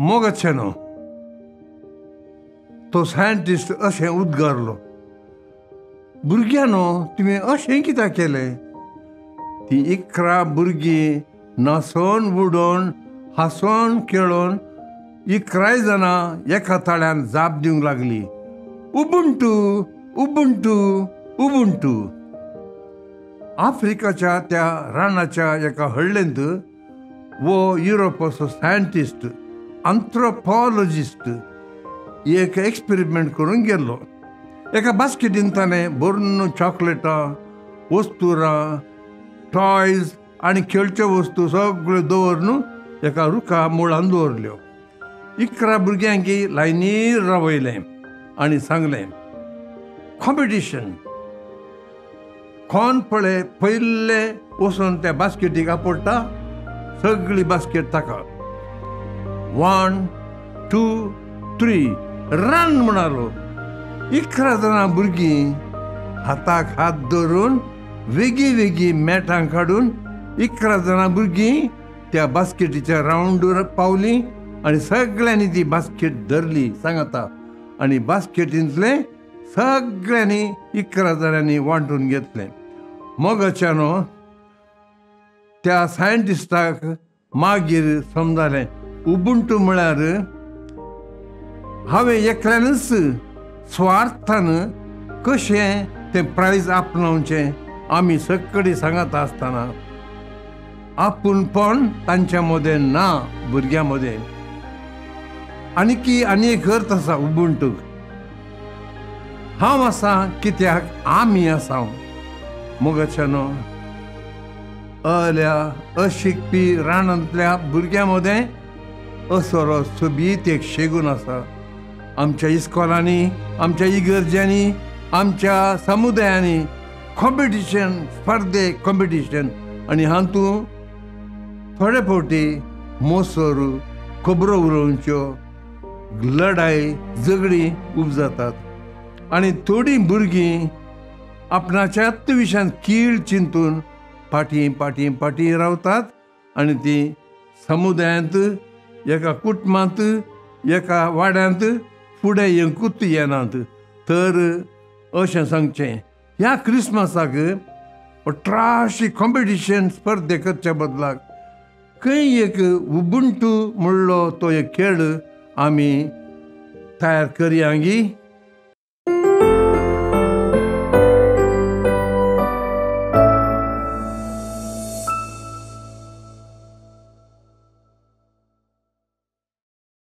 मोगाचें न्हू, तो सायंटिस्ट अशें उद्गारलो, भुरग्यांनो तुवें अशें कित्याक केलें? ती 11 भुरगीं नासोन उडोवन हांसोन खेळोन 11 जाणां एका ताळ्यान जाप दिवंक लागली, उबुंटू उबुंटू उबुंटू। आफ्रिकाच्या त्या रानाच्या एका हळ्ळेंत वो युरोपाचो सायंटिस्ट आंथ्रोपॉलॉजिस्ट एक एक्सपेरिमेंट करूंक गेल्लो। एका बास्केटीन ताणें भरून चॉकलेटां, वस्तुरां, टॉयज आनी खेळच्यो वस्तू सगळ्यो दवरून एका रुखा मुळान दवरल्यो। 11 भुरग्यांक लायनीर रावयलें आनी सांगलें, कॉम्पिटिशन, कोण पळय पयले वचून त्या बास्केटीक आपडटा सगळी बास्केट ताका। 1 2 3 रन म्हणालो। 11 जाणां भुरगीं हाताक हात धरून वेगीं वेगीं मेटां काडून 11 जाणां भुरगीं त्या बास्केटीच्या रावंडूर पावलीं आनी सगळ्यांनी ती बास्केट धरली सांगता, आनी बास्केटींतलें सगळ्यांनी 11 जाणांनी वांटून घेतलें। मोगाच्यानो त्या सायंटिस्टाक मागीर समजालें, उबुंटू म्हळ्यार हांवें एकल्यानूच स्वार्थान कशें तें प्रायज आपणावचें आमी सगळीं सांगता आसतना आपूणपण तांच्या मदें ना, भुरग्यां मदें। आनीकी आनी एक अर्थ आसा उबुंटूक, हांव आसा कित्याक आमी आसा। मोगाच्यानो अल्या अशिकपी रानांतल्या भुरग्यां मदें असरो सोबीत एक शेगून आसा। आमच्या इस्कॉलांनी, आमच्या इगर्जांनी, आमच्या समुदायांनी कॉम्पिटिशन, स्पर्धे कॉम्पिटिशन, आनी हातूंत थोडे फावटी मोसर, खबरो उलोवच्यो, लढाई, झगडीं उपजातात आनी थोडीं भुरगीं आपणाच्याच विशयान कीळ चिंतून फाटीं फाटीं फाटीं रावतात आनी तीं समुदायांत, एका कुटुंबांत, एका वाड्यांत फुडें येवंकूच येनात। तर अशें सांगचें, ह्या क्रिसमसाक 18 कॉम्पिटिशन स्पर्धे करच्या बदलाक खंय एक उबुंटू म्हणलो तो एक खेळ आमी तयार करया.